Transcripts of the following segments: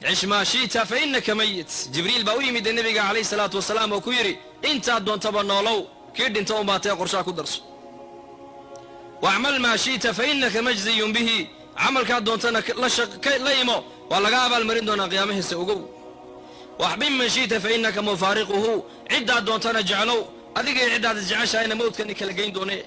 Cish maa shi'ta fa innaka mayit. Jibriil baa u yimida nebiga calayhi salaatu wasalaam oo ku yidhi, intaad doontaba noolow, kii dhinta unbaa tee qorshaha ku darso. Wacmal maa shi'ta fa innaka majziyun bihi, camalkaad doontana la imo, waa laga abaalmarin doonaa qiyaamahiisa, ogow. Waxbib man shi'ta fa innaka mufaariquhu, ciddaad doontana jeclow, adigay ciddaad isjeceshahayna mawdkani kala geyn doone.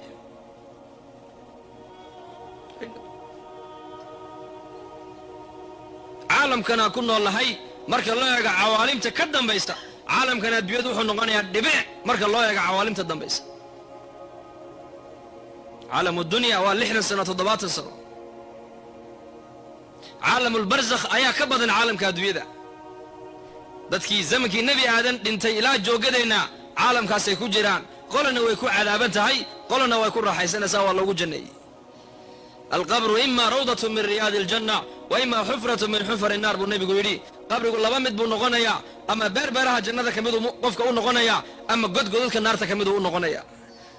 Caalamkanaa ku nool lahay, marka loo eego cawaalimta ka dambaysa, caalamkan adduunyadu wuxuu noqonayaa dhibic marka loo eego cawaalimta dambaysa. Caalamu dunya waa 60 sano, 70 sano. Caalamulbarzakh ayaa ka badan caalamka adduunyada. Dadkii zamankii Nebi Aadan dhintay ilaa joogadeenna caalamkaasay ku jiraan. Qolana way ku cadaaban tahay, qolana way ku raaxaysanaysaa, waa loogu janneeyey. Alqabru ima rawdatu min riyaadi aljanna wa ima xufratu min xufari naar, buu nebigu yidhi. Qabrigu laba mid buu noqonayaa: ama beer beeraha jannada ka miduu qofka u noqonayaa, ama godgodadka naarta ka miduu u noqonaya.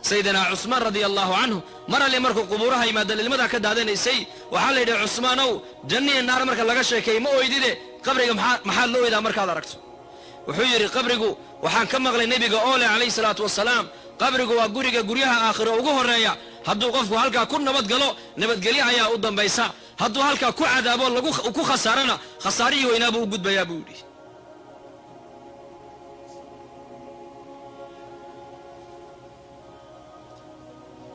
Sayidina Cusmaan radia allahu canhu mar alli markuu qubuuraha yimaada lilmadaa ka daadanaysay. Waxaa la yidhi, "Cusmaanow, janniya naar marka laga sheekeeyey ma oydide, qabriga maxaad la oydaa markaad aragto?" Wuxuu yidhi, "Qabrigu waxaan ka maqlay nebiga oo leh, calayhi salaatu wasalaam, qabrigu waa guriga guryaha aakhiro ugu horreeya. Hadduu qofku halkaa ku nabad galo, nabadgelyo ayaa u dambaysa. Hadduu halkaa ku cadaabo, lagu ku khasaarana, khasaarihii weynaa buu u gudbayaa," buu yidhi.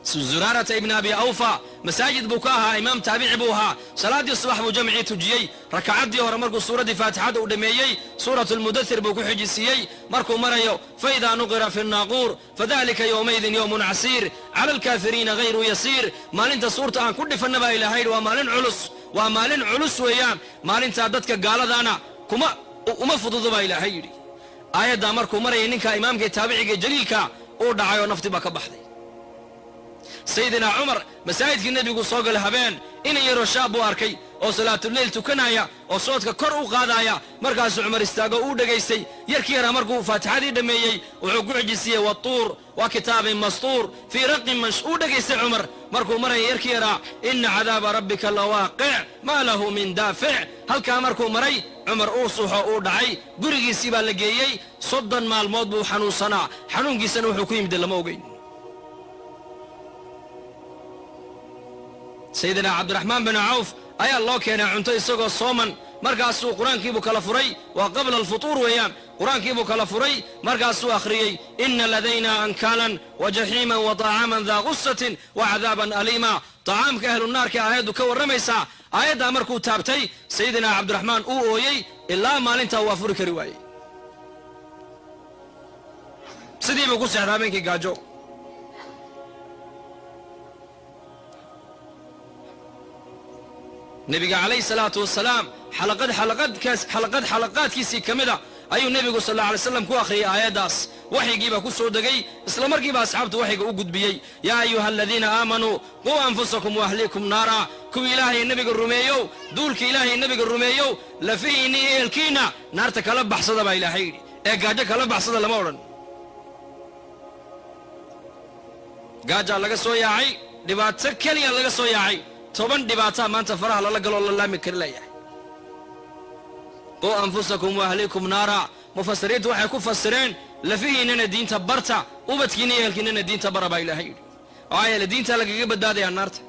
Zuraarata ibni Abi Awfa masaajid buu ka ahaa imaam, taabici buu ahaa. Salaaddii subax buu jamcii tujiyey. Rakacaddii hore markuu suuraddii Faatixada uu dhammeeyey, Suurat lmudathir buu ku xijisiiyey. Markuu marayo "Faidaa nuqira fi nnaaquur fadalika yowmaidin yowmun casiir cala alkaafiriina hayru yasiir", maalinta suurta aan ku dhifanna baa Ilaahay yidhi, waa maalin culus, waa maalin culus weeyaan. Maalintaa dadka gaaladaana kuma uma fududo, baa Ilaahay yidhi. Aayaddaa markuu marayay, ninka imaamka taabiciga jaliilka uu dhacay oo nafti baa ka baxday. Sayidina Cumar masaajidkii nebigu soo galay habeen. Inan yaroo shaab buu arkay oo salaatuleyl tukanaya oo soodka kor u qaadaya. Markaasuu Cumar istaago, uu dhegaystay. Yarkii yaraa markuu faatixadii dhammeeyey, wuxuu ku xijisiiyey "Watuur wa kitaabin mastuur fii raqin mansh". Uu dhegaystay Cumar. Markuu maraya yarkii yaraa "Ina cadaaba rabbika lawaaqic maa lahu min daafic", halkaa markuu maray, Cumar uu suuxo, uu dhacay. Gurigiisii baa la geeyey. 30 maalmood buu xanuunsanaa. Xanuunkiisana wuxuu ku yimid lama ogeyn. Sayidina Cabdiraxmaan bin Cawf ayaa loo keenay cunto isagoo sooman. Markaasuu qur-aankiibuu kala furay, waa qabla alfutuur weeyaan. Qur-aankiibuu kala furay, markaasuu akhriyey "Ina ladayna ankaalan wa jaxiiman wa طacaaman daa gusatin wa cadaaban aliima". Tacaamka ahlu naarka aayaddu ka warramaysaa. Aayaddaa markuu taabtay sayidina Cabdiraxmaan, uu ooyey ilaa maalintaa uu afuri kari waayey. Sidii buu ku seexdaa habeenkii gaajo. Nebiga calayhi salaatu wasalaam xalaqad xalaqadkaas xalaqad xalaqaadkiisii ka mid a ayuu nebigu sal alla alay slam ku akhriyay aayaddaas. Waxyigiibaa ku soo degay. Isla markiiba asxaabtu waxyiga u gudbiyey: "Yaa ayuha aladiina aamanuu quu anfusakum waahliikum naara." Kuwii Ilaahay nebiga rumeeyow, duulka Ilaahay nebiga rumeeyow, lafihiinni iyo ehelkiinna naarta kala baxsada, baa Ilaahay yidhi. Ee gaajo kala baxsada lama odhan. Gaajaa laga soo yaacay, dhibaato keliya laga soo yaacay, 10 dhibaataa maanta faraha lala galoo la laami kari layahay. "Quu anfusakum waahliikum naara", mufasiriintu waxay ku fasireen lafihiinnana diinta barta, ubadkiinna iyo ehelkiinnana diinta bara, baa Ilaahay yidhi. Maxaa yeele diinta lagaga badbaadayaa naarta.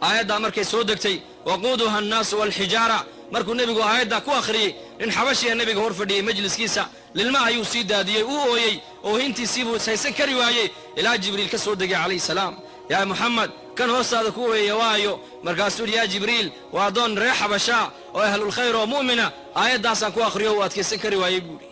Aayaddaa markay soo degtay, "Waquuduha annaasu waalxijaara", markuu nebigu aayaddaa ku akhriyey, nin xabashiya nebiga hor fadhiyey majliskiisa. Lilma ayuu sii daadiyey, uu ooyey, oohintiisiibuu ishaysan kari waayey ilaa Jibriil ka soo degay calayhi salaam. "Yaa Muxamed, kan hoostaada ku ooyaya waayo?" Markaasuu yidhi, "Yaa Jibriil, waa addoon reer Xabashaa oo ahlulkhayr oo mu'mina. Aayaddaasaan ku akhriyo, uu adkaysan kari waayey," buu yidhi.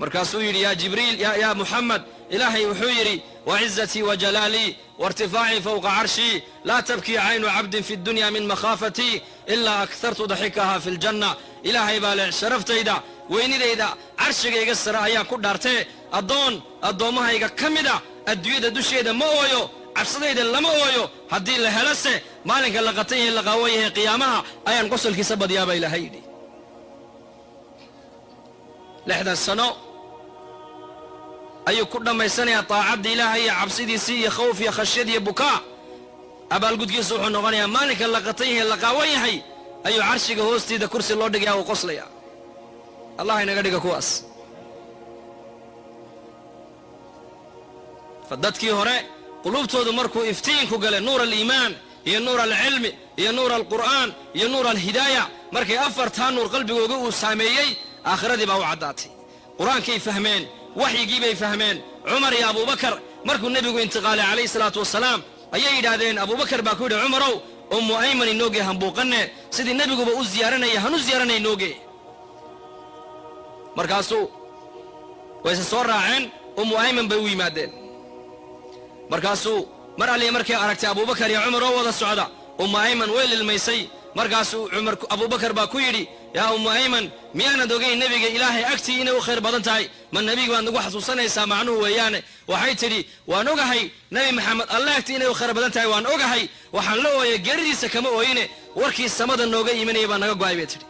Markaasuu yidhi, "Yaa Jibriil, yaa Muxamed, Ilaahay wuxuu yidhi: 'Wacizatii wa jalaalii wairtifaacii fowqa carshii, laa tabkii caynu cabdin fi ddunya min makhaafatii ilaa akhartu daxikaha fi ljanna.' Ilaahay baa leh, sharaftayda, weynidayda, carshigayga sare ayaan ku dhaartee, addoon addoommahayga ka mida adduunyada dusheeda ma ooyo, cabsadayda lama ooyo. Haddii la helose, maalinka la qatan yahay, la qaawan yahay, qiyaamaha, ayaan qosolkiisa badyaa," baa Ilaahay yidhi. 60 sano ayuu ku dhammaysanayaa taacadda Ilaahay iyo cabsidiisii iyo khawf iyo khashyad iyo bukaa. Abaalgudkiisu wuxuu noqonayaa maalinka la qatan yahay, la qaawan yahay. Ayuu carshiga hoostiida kursi loo dhigaya, uu qoslaya. Allah inaga dhiga kuwaas. Fa dadkii hore quluubtoodu markuu iftiinku galay, nuur aliimaan iyo nuur alcilmi iyo nuur alqur'aan iyo nuur alhidaaya, markay afartaa nuur qalbigooga uu saameeyey, aakhiradii baa u caddaatay. Qur-aankay fahmeen, waxyigii bay fahmeen. Cumar iyo Abuubakar markuu nebigu intiqaalay, calayhi salaatu wasalaam, ayay yidhaahdeen, Abuubakar baa ku yidhi, "Cumarow, Ummu Ayman inooge, hambuuqanne, sidii nebiguba u ziyaaranaya hanu ziyaaranaya inooge." Markaasuu wayse soo raaceen, Ummu Ayman bay u yimaadeen. Markaasuu mar alliya markay aragtay Abuubakar iyo Cumar oo wada socda, Ummu Ayman way lilmaysay. Markaasuu Cumar, Abuubakar baa ku yidhi, "Yaa Ummu Ayman, miyaanad ogeyn nebiga Ilaahay agtii inay u khayr badan tahay? Ma nebiga baad nagu xasuusanaysaa?" Macnuhu weeyaane, waxay tidhi, "Waan ogahay Nebi Maxamed Alle agtii inay u khayr badan tahay, waan ogahay. Waxaan la ooyay geeridiisa kama ooyine, warkii samada nooga imanaya baa naga go'ay," bay tidhi.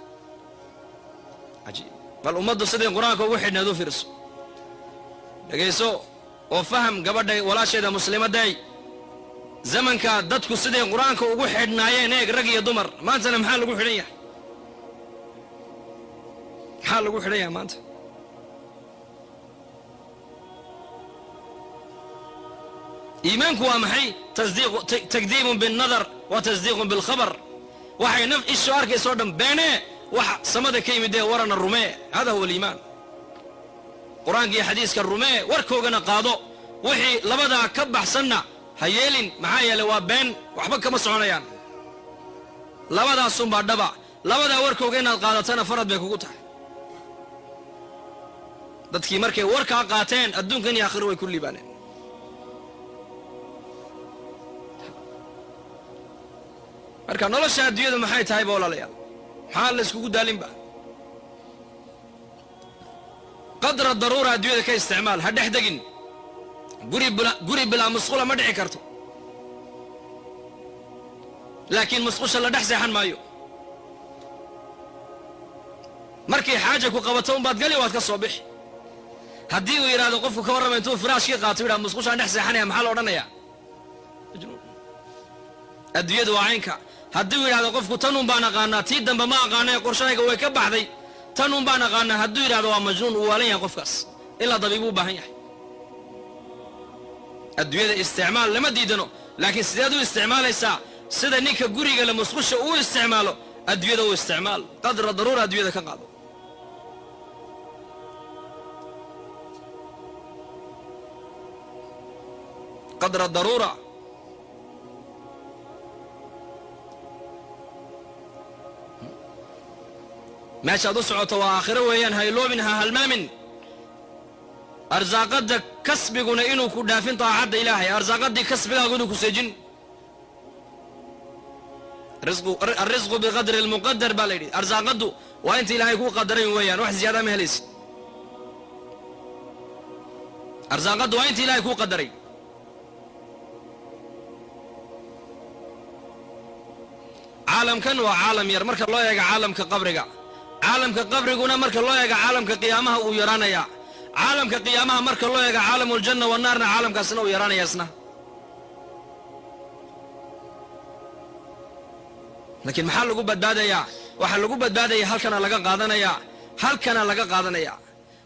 Cajiib! Bal ummaddu siday Qur-aanka ugu xidhneed u fiirso, dhegayso oo faham, gabadha walaasheeda muslimadday. Zamanka dadku siday Qur-aanka ugu xidhnaayeen eeg, rag iyo dumar. Maantana maxaa lagu xidhan yahay? Maxaa lagu xidhan yahay maanta? Iimaanku waa maxay? Takdiibun biاnnadar wa tasdiiqun bilkhabar. Waxay naf ishu arkayso o dhan beenee, wax samada ka yimid ee warana rumee. Hada huwa aliimaan. Qur-aanka iyo xadiiska rumee, warkoogana qaado. Wixii labadaa ka baxsanna ha yeelin, maxaa yeelay waa been, waxba kama soconayaan. Labadaasunbaa dhaba. Labadaa warkooga inaad qaadatana farad bay kugu tahay. Dadkii markay warkaa qaateen, adduunkan iyo aakhiro way ku liibaaneen. Marka nolosha adduunyadu maxay tahay ba, walaalayaal? Maxaa la iskugu daalinba? Qadra daruura adduunyada ka isticmaal, ha dhex degin. Guri bilaa musqula ma dhici karto, laakiin musqusha la dhex seexan maayo. Markay xaaja ku qabato unbaad gali, waad ka soo bixi. Haddii uu yidhahdo qofku, ka warrama, intuu firaashkii qaato yidhahdo, "Musqushaan dhex seexanaya," maxaa la odhanayaa? Majnuun. Adduunyadu waa caynka. Haddii uu yidhahdo qofku, "Tan un baan aqaanaa, tii dambe ma aqaana, qorshahayga way ka baxday, tan un baan aqaanaa," hadduu yidhahdo, waa majnuun, uu waalan yahay qofkaas, ilaa dabiibuu u baahan yahay. Adduunyada isticmaal lama diidano, laakiin sideed u isticmaalaysaa? Sida ninka guriga le musqusha uu isticmaalo adduunyada u isticmaal. Qadra daruura adduunyada ka qaado. Qadra daruura. Meeshaad u socoto waa aakhiro weeyaan. Ha iloobin, ha halmaamin. Arsaaqadda kasbiguna inuu ku dhaafin daacadda Ilaahay, arsaaqaddii kasbigaagu inuu ku seejin. Alrisqu biqadri almuqadar baa la yidhi. Arsaaqaddu waa inta Ilaahay kuu qadaray weeyaan, wax ziyaada ma helaysid. Arsaaqaddu waa inta Ilahay kuu qadaray. Caalamkan waa caalam yar marka loo eego caalamka qabriga. Caalamka qabriguna marka loo eego caalamka qiyaamaha uu yaraanayaa. Caalamka qiyaamaha marka loo eego caalamu aljanna wanaarna, caalamkaasna uu yaraanaya isna. Laakiin maxaa lagu badbaadayaa? Waxaa lagu badbaadaya halkana laga qaadanayaa, halkana laga qaadanaya.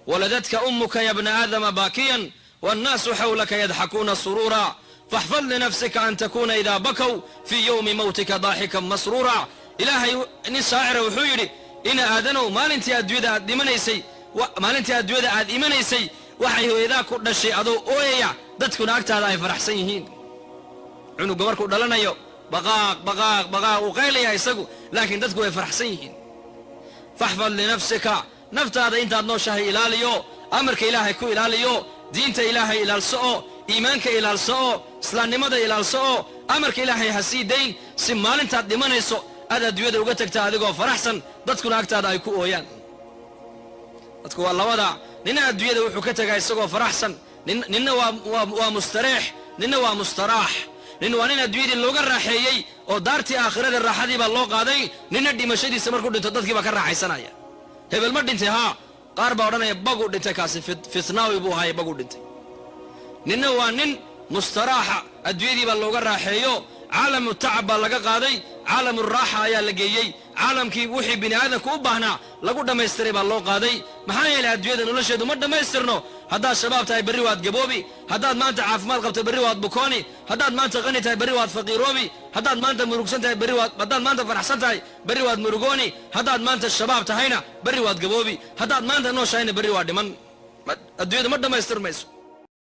Waladatka ummuka ya bna aadama baakiyan, wannaasu xawlaka yadxakuuna suruura, faxfad linafsika an takuna idaa bakow fii yowmi mawtika daaxikan masruura. Ilaahay, nin shaacira wuxuu yidhi, ina aadanow, maalintii adduunyada aad dhimanaysay, maalintii adduunyada aad imanaysay, waxay hooyadaa ku dhashay adoo ooyaya, dadkuna agtaada ay faraxsan yihiin. Cunuga markuu dhalanayo, baqaaq baqaaq baqaaq uu qaylaya isagu, laakiin dadku way faraxsan yihiin. Faxfad linafsika, naftaada intaad nooshahay ilaaliyo, amarka Ilaahay ku ilaaliyo, diinta Ilaahay ilaalso oo iimaanka ilaalso oo islaamnimada ilaalso oo amarka Ilaahay ha sii dayn, si maalintaad dhimanayso aad adduunyada uga tagta adigoo faraxsan, dadkuna agtaada ay ku ooyaan. Dadku waa labada. Nina adduunyada wuxuu ka tegaa isagoo faraxsan, ninna waa mustareex, ninna waa mustaraax. Nin waa nin adduunyadii looga raaxeeyey oo daartii aakhirada raaxadii baa loo qaaday. Ninna dhimashadiisa markuu dhinto, dadkii baa ka raaxaysanaya. Hebel ma dhintay? Haa. Qaar baa odhanaya, "Baguu dhintay kaasi, fitnaawi buu ahaay, baguu dhintay." Ninna waa nin mustaraaxa, adduunyadii baa looga raaxeeyo, caalamu tacab baa laga qaaday, caalamu raaxa ayaa la geeyey. Caalamkii wixii bini aadamku u baahnaa lagu dhammaystiray baa loo qaaday. Maxaa yeelay, adduunyada nolosheedu ma dhammaystirno. Haddaad shabaab tahay, berri waad gaboobi. Haddaad maanta caafimaad qabto, berri waad bukooni. Haddaad maanta qani tahay, berri waad faqiiroobi. Haddaad maanta murugsan tahay, berri waad, haddaad maanta faraxsan tahay, berri waad murugooni. Haddaad maanta shabaab tahayna, berri waad gaboobi. Haddaad maanta nooshahayna, berri waad dhiman. Adduunyadu ma dhammaystirmayso.